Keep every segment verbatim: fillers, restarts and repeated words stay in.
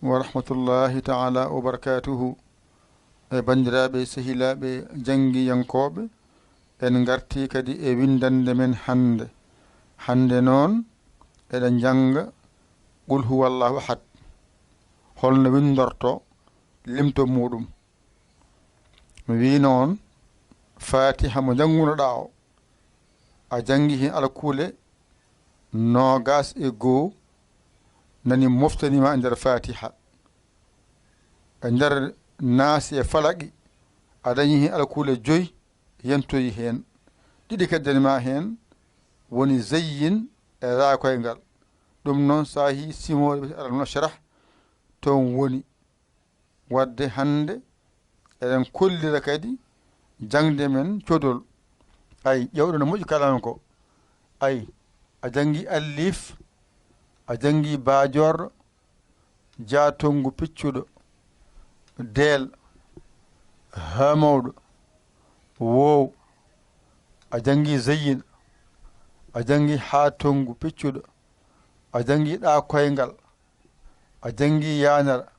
Wa rahmatullahi ta'ala wa barakatuhu. E banndiraaɓe, sehilaaɓe, janngiyankooɓe, en ngartii kadi e winndannde men hannde. Hannde noon, eɗen njannga Qul huwallahu ahad. Holno winndorto, limto muuɗum. Mi wiino on, Faatiha mo njanngunoɗaa o, a janngi heen alkuule noogaas e goo, nani moftani ma e nder Faatiha. E nder Naasi e Falaqi, a dañi heen alkuule joyi, yentoyi heen. Ɗiɗi keddani ma heen, woni Zayyin e Zaa Koyngal. Ɗum noon, sahii simoore wiyetee Alam Nashrah, toon woni. Wadde hannde eɗen kollira kadi jaŋde men codol. Ay, ƴeewɗo no moƴƴi kalan ko. Ay, a janngi alliif, a janngi baa joorɗo, jaa tonngu piccuɗo, deel, haa mawɗo, woow, a janngi zayyin, a janngi haa tonngu piccuɗo, a janngi ɗaa koyngal, a janngi yaanara,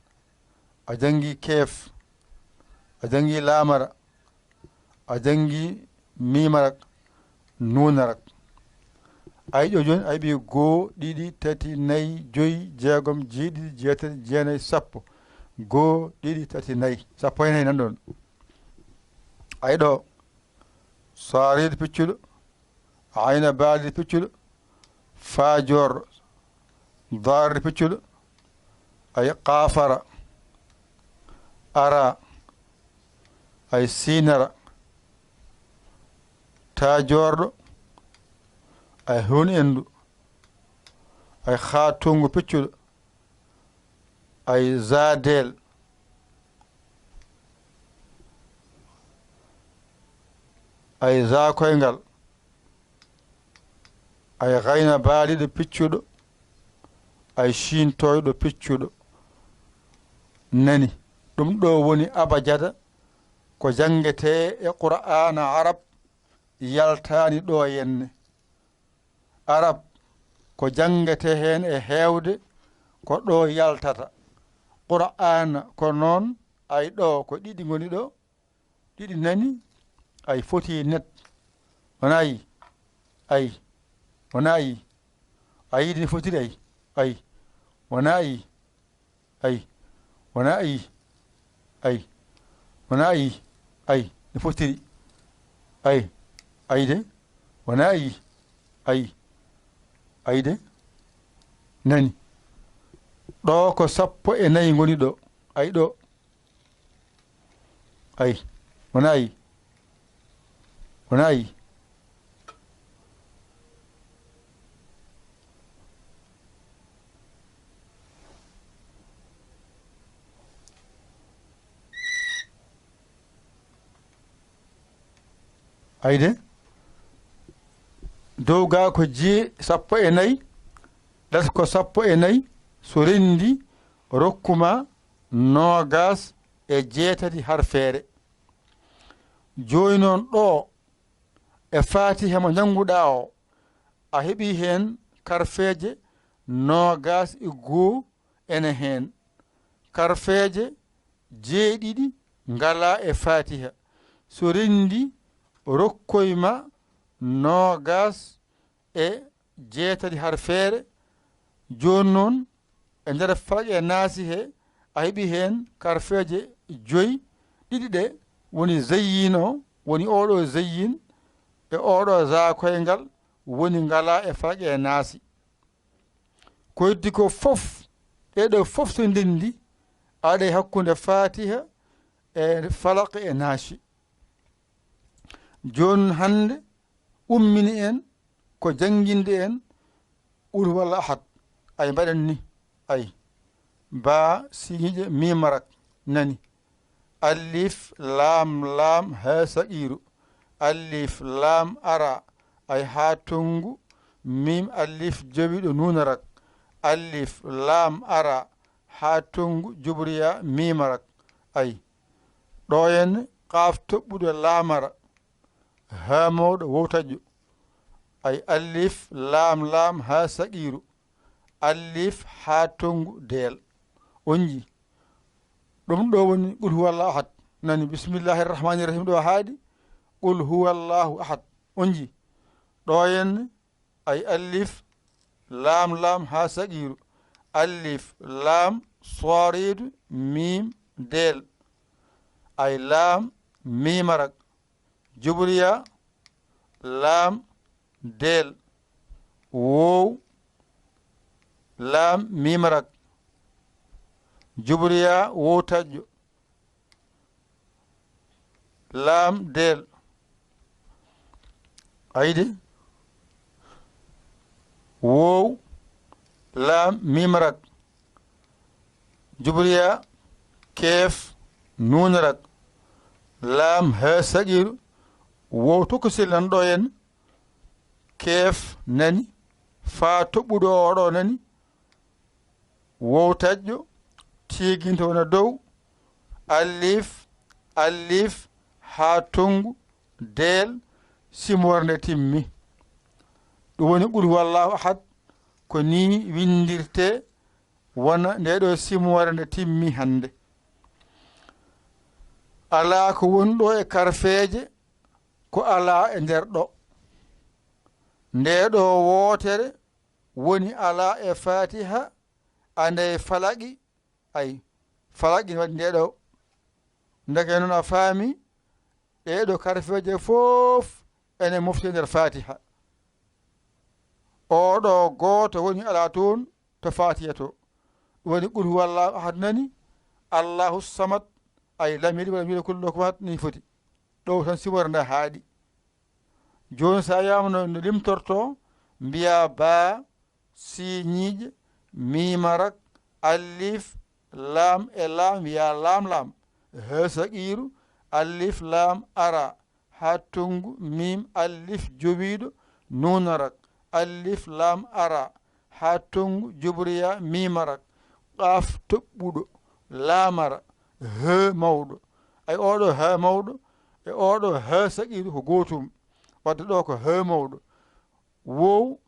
a janngi keef, a janngi laamara, a janngi miimarak, nuunarak. Ay ɗo jooni, ay ɓi goo, ɗiɗi, tati, nayi, joyi, jeegom, jeeɗiɗi, jeetati, jeenayi, sappo. Goo, ɗiɗi, tati, nayi, sappo e nayi nan ɗoon. Ay ɗo, saariiɗo piccuɗo, ayna baaliiɗo piccuɗo, faa joorɗo, daarde piccuɗo, ay qaafara, ara, ay siinara, taa joorɗo, ay hun endu, ay xaa tunngu piccuɗo, ay zaadeel, ay zaa koyngal, ay gayna baaliiɗo piccuɗo, ay ciintooyɗo piccuɗo. Nani, ɗum ɗo woni abajada, ko janngetee e Qur'aana Arab, yaltaani ɗo yenne. Arab, ko janngetee heen e heewde, ko ɗo yaltata. Qur'aana ko noon, ay ɗo ko ɗiɗi ngoni ɗo, ɗiɗi nani, ay foti net. Wona yi, ay, wona yi, ay ɗi fotiri ay, ay, wona yi, ay, wona yi, ay, wona yi, ay, ɗi fotiri, ay, ay de, wona yi, ay, ay de, nani. Ɗo ko sappo e nayi ngoni ɗo, ay ɗo. Ay, wona ay, wona ay. Ay de, dow ga ko jee sappo e nayi, les ko sappo e nayi, so renndi rokkuma noogaas e jeetati harfeere. Jooni noon ɗo e Faatiha mo njannguɗaa o, a heɓii heen karfeeje noogaas e goo ene heen. Karfeeje jeeɗiɗi ngalaa e Faatiha. So renndi rokkoy ma noogaas e jeetati harfeere. Jooni noon, e nder Falaqi e Naasi he, a heɓi heen karfeeje joyi, ɗiɗi ɗe woni zayyin o, woni oɗo zayyin, e oɗo zaa koyngal woni ngalaa e Falaqi e Naasi. Ko heddi ko fof, ɗee ɗo fof so ndenndi, aɗa e hakkunde Faatiha e Falaqi e Naasi. Jooni hannde, ummini en ko jannginde en Qul huwallahu ahad. Ay, mbaɗen ni. Ay. Baa, siiñiiɗe, miim, rak. Nani. Alif, laam, laam, haa saqiiru. Alif, laam, ara. Ay, haa tonngu. Miim, alif, jowiiɗo, nuun, rak. Alif, laam, ara. Haa tonngu, jubriya, miim, rak. Ay. Ɗo en, qaaf toɓɓuɗo, laamara. Haa mawɗo wowtaƴƴo. Ay, alif, laam, laam, haa saqiiru. Alif, haa tonngu, deel. On nji. Ɗum ɗo woni qul huwallahu ahad. Nani, bismillahi rahmani rahim ɗo haaɗi. Qul huwallahu ahad. On nji. Ɗo en ay alif, laam, laam haa saqiiru. Alif, laam, sooriidu, miim, deel. Ay laam, miim arak. Jubriya, laam, deel. Woow, laam, miim arak. Jubriya, woow taƴƴo. Laam, deel. Ayde. Woow, laam, miim arak. Jubriya, keef, nuun arak. Laam, haa saqiiru. Woow tokkosel nan ɗo en. Keef nani. Faa toɓɓuɗo oo ɗo nani. Woow taƴƴo, tiiginto wona dow, alif, alif, haa tonngu, deel, simoore nde timmi. Ɗum woni qul huwallahu ahad, ko nii winndirtee wona ndee ɗo simoore nde timmi hannde. Alaa ko woni ɗo e karfeeje, ko alaa e nder ɗo. Ndee ɗo wootere woni alaa e Faatiha, a nde falaqi, ay, falaqi waɗi nde ɗo. Ndeke noon a faami, ɗee ɗo karfeeje fof ene mofti nder Faatiha. Oo ɗo gooto woni alaa toon to Faatiha to. Ɗum woni qul huwallahu ahad nani, Allahu samad, ay lam yalid walam yuulad walam yakun lahu kufuwan ahad ni foti. Ɗo tan simoore nde haaɗi. Jooni so a wiyaama no, no limtortoo, mbiyaa baa, siiñiiƴe, miim arak, alif, laam e laam, wiyaa laam laam, haa saqiiru, alif, laam, ara, haa tonngu, miim, alif, jowiiɗo, nuun arak, alif, laam, ara, haa tonngu, jubriya, miim arak, qaaf toɓɓuɗo, laam ara, haa mawɗo. Ay, oo ɗo haa mawɗo, e oo ɗo haa saqiiru ko gootum. Wadde ɗo ko haa mawɗo. Woow,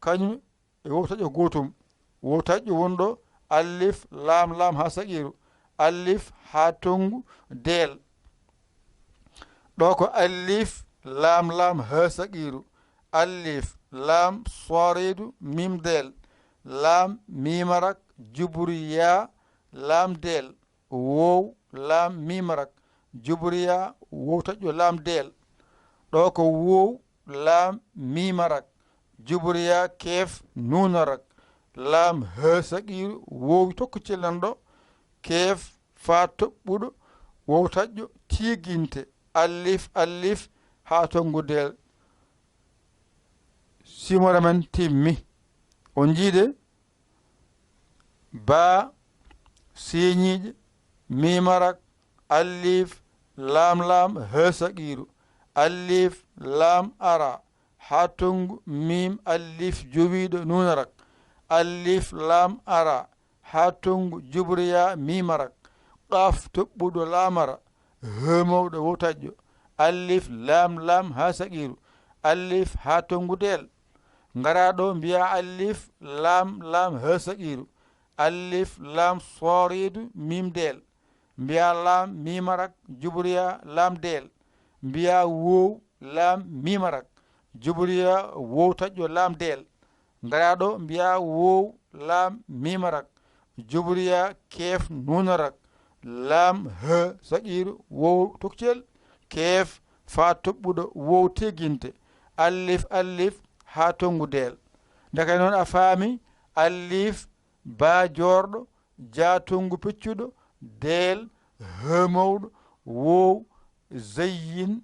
kañum e woow taƴƴo gootum. Woow taƴƴo woni ɗo, alif, laam, laam haa saqiiru. Alif haa tonngu, deel. Ɗo ko alif, laam, laam haa saqiiru. Alif, laam, sooriidu, miim, deel. Laam, miim arak, jubur, yaa, laam, deel. Woow, laam, miim arak, jubriya, woow taƴƴo, laam, deel. Ɗo ko woow, laam, miim arak, jubriya, keef, nuun arak, laam, haa saqiiru, woow tokkocel nan ɗo, keef, faa toɓɓuɗo, woow taƴƴo, tiiginte, alif, alif, haa tonngu, deel. Simoore men timmi. On njii de? Baa, siiñiiƴe, miim arak, alif, laam laam, haa saqiiru, alif, laam, ara, haa tonngu, miim, alif, jowiiɗo, nuun arak, alif, laam, ara, haa tonngu, jubriya, miim arak, qaaf toɓɓuɗo, laam ara, haa mawɗo, woow taƴƴo, alif, laam, laam, haa saqiiru, alif, haa tonngu, deel. Ngaraa ɗo, mbiyaa alif, laam, laam, haa saqiiru, alif, laam, sooriidu, miim, deel. Mbiyaa laam, miim arak, jubriya, laam, deel. Mbiyaa woow, laam, miim arak, jubriya, woow taƴƴo, laam, deel. Ngaraa ɗo, mbiyaa woow, laam, miim arak, jubriya, keef, nuun arak, laam, haa saqiiru, woow tokkel, keef, faa toɓɓuɗo, woow tiiginte, alif, alif, haa tonngu, deel. Ndeke noon a faami, alif, baa joorɗo, jaa tonngu peccuɗo, deel, haa mawɗo, woow, zayyin,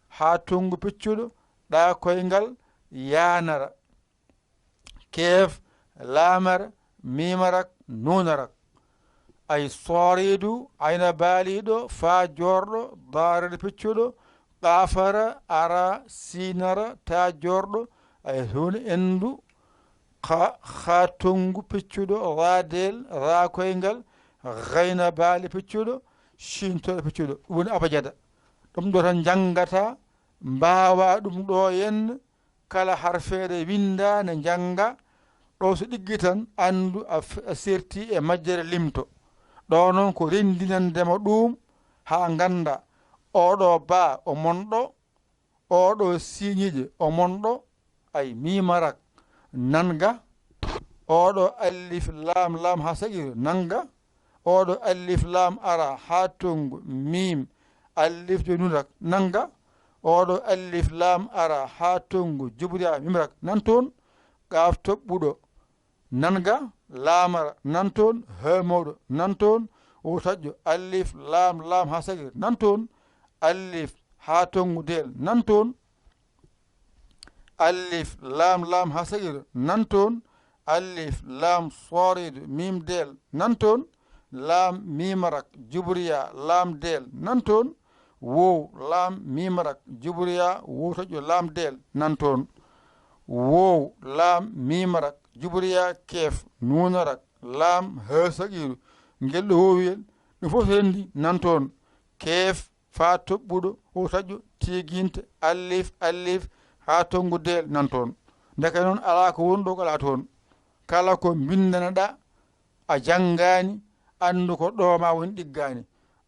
haa tonngu peccuɗo, ɗaa koyngal, yaa ara, keef, laam ara, miim arak, nuun arak. Ay sooriidu, ayna baaliiɗo, faa joorɗo, daal peccuɗo, qaaf ara, ara, siin ara, taa joorɗo, ay huun enndu, qa, haa tonngu peccuɗo, raa deel, raa koyngal, gayna baali peccuɗo, ciin tooɗo peccuɗo. Ɗum woni abajada. Ɗum ɗo tan njanngataa, mbaawaa ɗum ɗo en, kala harfeere winndaa ne njanngaa, ɗo so ɗiggi tan anndu a f, a sertii e majjere limto. Ɗo noon ko renndinande ma ɗuum haa ngannda, oɗo baa o monɗo, oɗo siiñiiɗe o monɗo, ay miima rak nanga, oɗo alif laam laam haa sagiir nanga, oɗo alif laam ara haa tonngu miim alif jo nun rak nanga, oɗo alif laam ara haa tonngu jubriya miim rak nan toon, qaaf toɓɓuɗo nanga, laamara nan toon, hee mawɗo nan toon, o taƴƴo alif laam laam haa sagiir nan toon, alif haa tonngu deel nan toon, alif laam laam haa sagiir nan toon, alif laam sooriido miim deel nan toon, laam miim rak jubriya laam deel nan toon, woow laam miim rak jubriya woow taƴƴo laam deel nan toon, woow laam miim rak jubriya keef nuun rak laam hee sagiiru, ngel ɗo woowiyel, ɗum fof so renndi nan toon, keef faa toɓɓuɗo o taƴƴo tiiginte alif alif haa tonngu deel nan toon. Ndeke noon alaa ko woni ɗo ko alaa toon. Kala ko mbinndaneɗaa a janngaani, anndu ko ɗo ma woni ɗiggaani.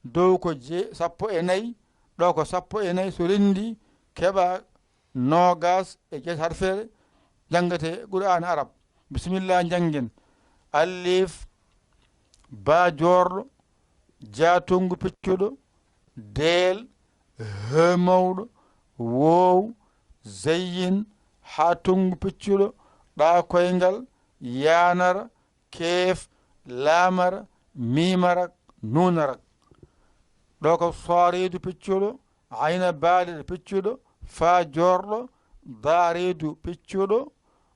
Dow ko je-, sappo e nayi, ɗo ko sappo e nayi, so renndi keɓa noogaas e jeetati harfeere janngetee Qur'aana Arab. Bisimilla, njanngen. Alif, baa joorɗo, jaa tonngu peccuɗo, deel, hee mawɗo, woow, zayyin, haa tonngu peccuɗo, ɗaa koyngal, yaanara, keef, laamara, miimara, nuunara. Ɗo ko sooriidu peccuɗo, ayna baaliiɗo peccuɗo, faa joorɗo, daariidu peccuɗo,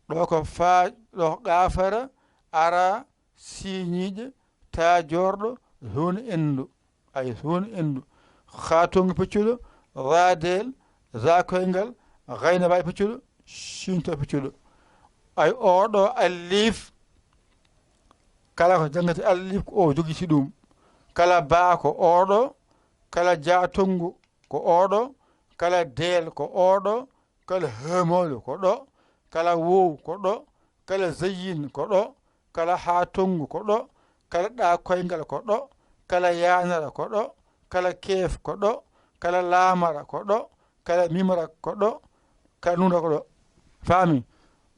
ɗo ko faa, ɗo qaafara, ara, siiñiiɗe, taa joorɗo, huun enndu, ay huun enndu, haa tonngu peccuɗo, raa deel, zaa koyngal, gayna baaliiɗo peccuɗo, siinto peccuɗo. Ay oɗo alif, kala ko janngata alif ko o jogiti ɗum. Kala baa ko oɗo, kala jaa tonngu ko oɗo, kala deel ko oɗo, kala hee mawɗo ko ɗo, kala woow ko ɗo, kala zayyin ko ɗo, kala haa tonngu ko ɗo, kala ɗaa koyngal ko ɗo, kala yaanara ko ɗo, kala keef ko ɗo, kala laamara ko ɗo, kala miimara ko ɗo, kala nuunara ko ɗo. Faami?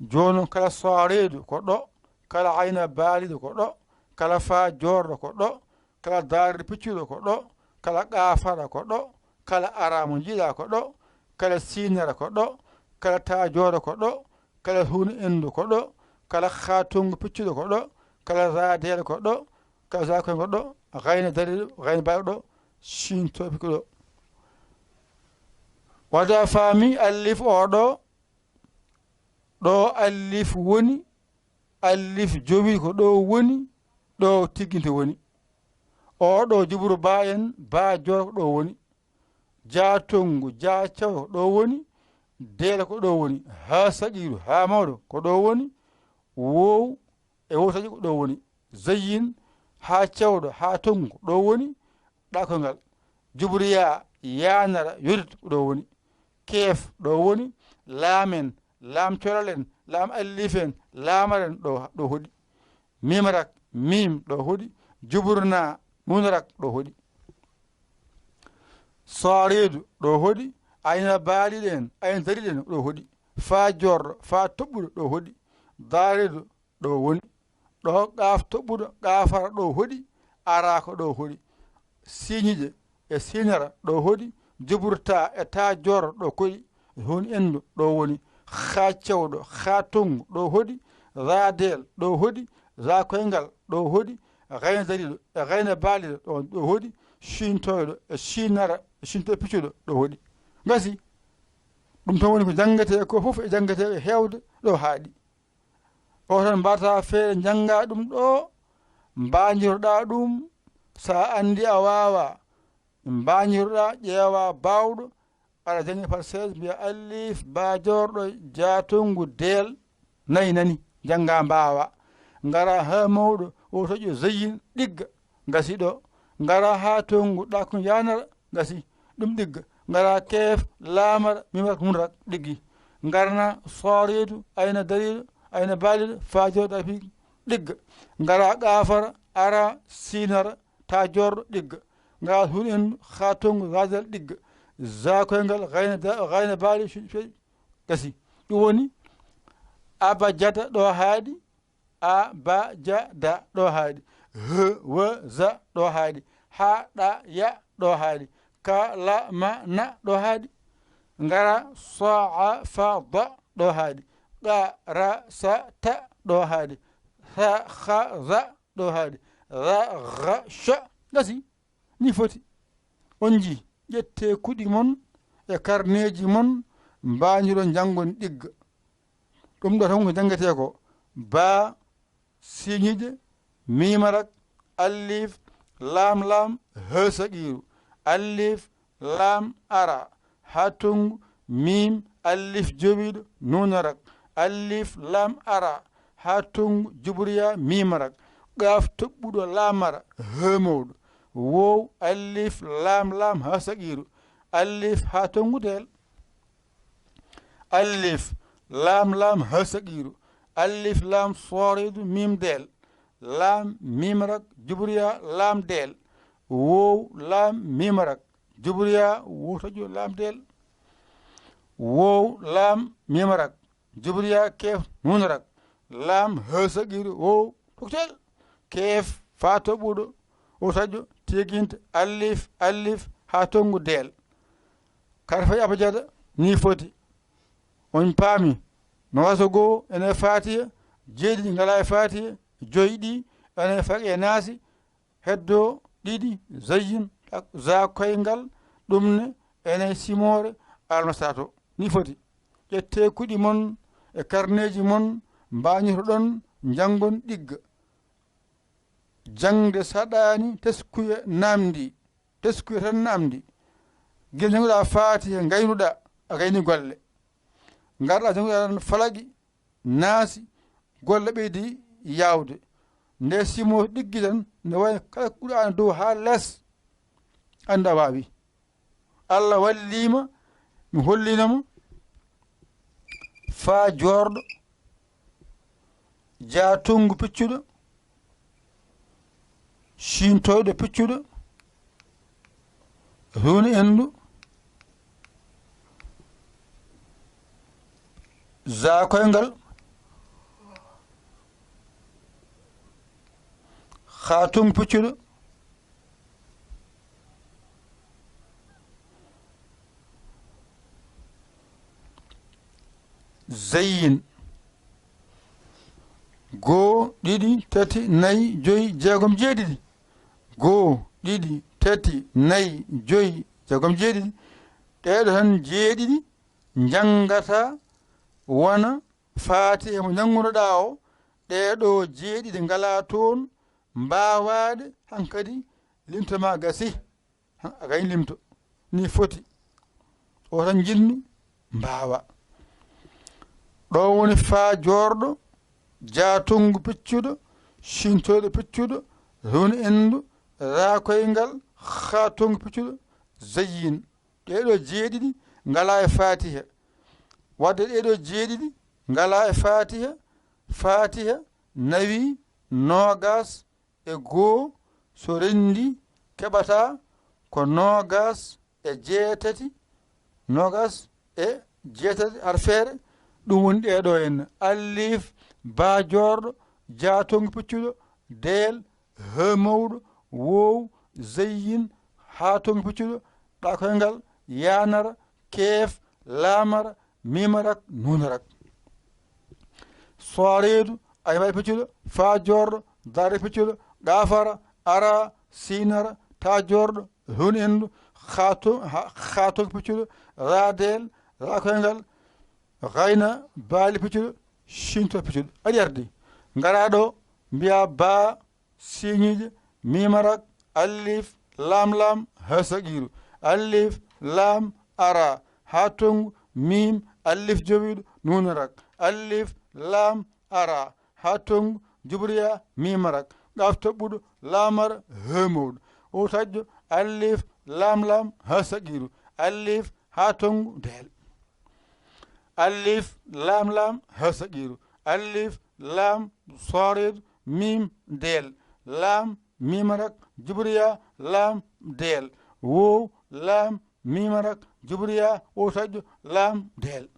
Jooni noon, kala sooreedu ko ɗo, kala ayna baaliiɗo ko ɗo, kala faa joorɗo ko ɗo, kala daariiɗo peccuɗo ko ɗo, kala qaafara ko ɗo, kala ara mo njiɗaa ko ɗo, kala siinara ko ɗo, kala taa joorɗo ko ɗo, kala huun enndu ko ɗo, kala haa tonngu peccuɗo ko ɗo, kala raa deel ko ɗo, kala zaa koyngal ko ɗo, gayna daariiɗo, gayna baaliiɗo, siinto peccuɗo. Wadde a faami alif o ɗo, ɗo alif woni, alif jowi ko ɗo woni, ɗo tigginte woni. O ɗo jubru baa en, baa joor ko ɗo woni. Jaa tonngu, jaa cawo ko ɗo woni, deel ko ɗo woni, haa saqiiru, haa mawɗo ko ɗo woni, woow e woow taƴƴo ko ɗo woni. Zayyin, haa cewɗo, haa tonngu ko ɗo woni, ɗakoyngal. Jubriya, yaanara, yodit ko ɗo woni. Keef, ɗo woni. Laamen, laam colalen, laam allifen, laamaren, ɗo, ɗo hoɗi. Miimrak, miim, ɗo hoɗi. Juburna, nuunrak, ɗo hoɗi. Sooreedu, ɗo hoɗi. Ayna baaliiɗo en, ayna dariiɗo en, ɗo hoɗi. Faa joorɗo, faa toɓɓuɗo, ɗo hoɗi. Daareedu, ɗo woni. Ɗo qaaf toɓɓuɗo, qaafara, ɗo hoɗi. Ara ko ɗo hoɗi. Siiñiiɗe e siinara, ɗo hoɗi. Juburta e taa joorɗo, ɗo koɗi. Huun enndu, ɗo woni. Haa cewɗo, haa tonngu, ɗo hoɗi. Raa deel, ɗo hoɗi. Raa koyngal, ɗo hoɗi. Gayna dariiɗo e gayna baaliiɗo, ɗo, ɗo hoɗi. Ciintooyɗo e siinara, e ciinto piccuɗo, ɗo hoɗi. Gasi. Ɗum tan woni ko janngetee ko fof, e janngetee e heewde ɗo haaɗi. O tan mbaɗata feere njannga ɗum ɗo, mbaajorɗaa ɗum, so a anndi a waawa, mbaajorɗaa, ƴeewa baawɗo, aɗa janngi par seize, mbiya alif, baa joorɗo, jaa tonngu, deel, nayi nani, jannga mbaawa. Ngara haa mawɗo, o toƴƴo zayyin, ɗigga, gasi ɗo. Ngara haa tonngu, ɗakoyngal yaanara, gasi, ɗum ɗigga. Ngara keef, laamara, miimrak, nuunrak, ɗiggi. Ngarna sooreedu, ayna dariiɗo, ayna baaliiɗo, faa joorɗo, ɗakoyngal, ɗigga. Ngara qaafara, ara, siinara, taa joorɗo ɗigga. Ngaras huundu enndu, haa tonngu, zaadal ɗigga. Zaa koyngal, gayna da-, gayna baali, cu-, cu-, gasi. Ɗum woni abajada ɗo haaɗi, a, ba, ja, da ɗo haaɗi. H, w, za ɗo haaɗi. Ha, ɗa, ya ɗo haaɗi. Ka, la, ma, na ɗo haaɗi. Ngara, sa, a, fa, da ɗo haaɗi. Qa, ra, sa, ta ɗo haaɗi. Sa, ha, za ɗo haaɗi. Ra, ga, sha. Gasi. Ni foti. On njii, ƴettee kuɗi mon e karneeji mon, mbaandiron njanngon ɗigga. Ɗum ɗo tan ko janngetee ko: baa, siiñiiɗe, miim arak, alliif, laam laam, haa saqiiru, alliif, laam ara, haa tonngu, miim, alliif jowiiɗo, nuun arak, alliif, laam ara, haa tonngu, jubriya, miim arak, qaaf toɓɓuɗo, laam ara, haa mawɗo, woow, alliif, laam laam, haa saqiiru, alliif, haa tonngu, deel. Alliif, laam laam, haa saqiiru, alliif, laam, sooriidu, miim, deel, laam, miim, rak, jubriya, laam, deel, woow, laam, miim, rak, jubriya, wootajo, laam, deel, woow, laam, miim, rak, jubriya, keef, nuun, rak, laam, haa saqiiru, woow, toktel, keef, faa toɓɓuɗo, wootajo, tiiginte, alliif, alliif, haa tonngu, deel. Kadi fay abajada, ni foti. On paami, noogaas e goo ene e faatiha, jeeɗiɗi ngalaa e faatiha, joyi ɗi ene e faqe naasi, heddoo ɗiɗi, zayyin, ak-, za koyngal, ɗum ne ene e simoore almasaato. Ni foti. Ƴettee kuɗi mon e karneeji mon, mbañotoɗon, njanngon ɗigga. Jaŋde saɗaani, teskuya naamndi. Teskuya tan naamndi. Gila jannguɗaa faatiha, ngaynuɗaa, a gayni golle. Ngarɗaa jannguɗaa tan falaqi, naasi, golle ɓeydi yaawde. Nde simo ɗiggi tan, ne wayi kala kuɗaani dow haa les, annda waawi. Allah walliima, mi holliinamo faa joorɗo, jaa tonngu piccuɗo, ciintoyɗo piccuɗo, huuni enndu, zaa koyngal, haa tonngu piccuɗo, zayyin. Goo, ɗiɗi, tati, nayi, joyi, jeegom, jeeɗiɗi. Goo, ɗiɗi, tati, nayi, joyi, jeegom, jeeɗiɗi. Ɗeeɗo tan jeeɗiɗi njanngata wona faatiha mo njanngunoɗaa o. Ɗeeɗo jeeɗiɗi ngalaa toon mbaawaaɗe hankadi limtamaa gasi. A gayni limto. Ni foti. O tan njiɗmi mbaawa. Ɗo woni faa joorɗo, jaa tonngu piccuɗo, ciintoyɗo piccuɗo, huuni enndu, raa koyngal, haa tonngu piccuɗo, zayyin. Ɗeeɗo jeeɗiɗi ngalaa e faatiha. Wadde ɗeeɗo jeeɗiɗi ngalaa e faatiha. Faatiha nawi noogaas e goo, so renndi keɓata ko noogaas e jeetati, noogaas e jeetati harfeere, ɗum woni ɗeeɗo en: alliif, baa joorɗo, jaa tonngu piccuɗo, deel, haa mawɗo, woow, zayyin, haa tonngu piccuɗo, ɗa koyngal, yaanara, keef, laamara, miimara, nuunara. Sooreedu, ay mbaɗi piccuɗo, faa joorɗo, dare piccuɗo, qaafara, ara, siinara, taa joorɗo, hun endu, haa to-, ha-, haa tonngu piccuɗo, raa deel, raa koyngal, gayna, baali piccuɗo, ciinto piccuɗo. Aɗi ardi. Ngaraa ɗo, mbiyaa baa, siiñiiɗe, miim arak, alliif, laam laam, haa saqiiru, alliif, laam, ara, haa tonngu, miim, alliif jowiiɗo, nuun arak, alliif, laam, ara, haa tonngu, jubriya, miim arak, qaaf toɓɓuɗo, laam ara, haa mawɗo, o taƴƴo, alliif, laam laam, haa saqiiru, alliif, haa tonngu, deel. Alliif, laam laam, haa saqiiru, alliif, laam, sooreedu, miim, deel, laam, miima rak, jubri yaa, laam, deel. Woow, laam, miima rak, jubri yaa, o saƴƴo, laam, deel.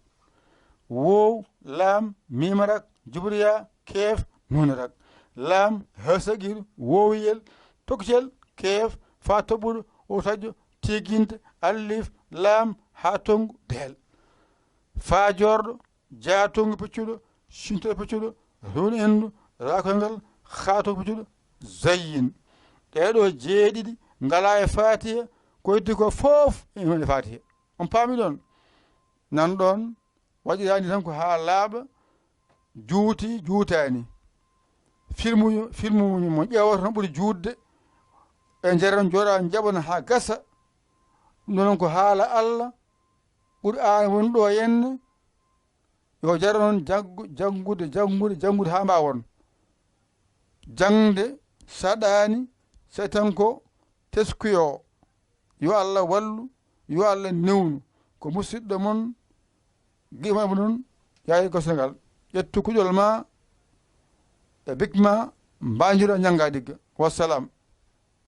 Woow, laam, miima rak, jubri yaa, keef, nuun rak. Laam, haa sagiir, woowiyel, tokosel, keef, faa toɓɓuɗo, o saƴƴo, tiiginte, alif, laam, haa tonngu, deel. Faa joorɗo, jaa tonngu peccuɗo, sinto peccuɗo, ruun enndu, raakoyngal, haa tonngu peccuɗo, zayyin. Ɗee ɗoo jeeɗiɗi ngalaa e Faatiha, ko heddi ko fof ina e Faatiha. On paami ɗoon? Nan ɗoon, waɗiraani tan ko haa laaɓa, juuti, juutaani. Filmuji, filmuji mo ƴeewata no ɓuri juutde, e nder on jooɗa njaɓon haa gasa. Ɗum noon ko haala Allah, Qur'aan woni ɗo henne, yo jaro noon janngu-, janngude, janngude, janngude haa mbaawon. Jaŋde saɗaani, so tan ko teskuyo. Yo Allah wallu, yo Allah newnu. Ko musidɗo mon, giɗo mon, yaay ko Senegal. Ƴettu kuɗol ma e bik ma, mbaajura njannga digga. Wassalam.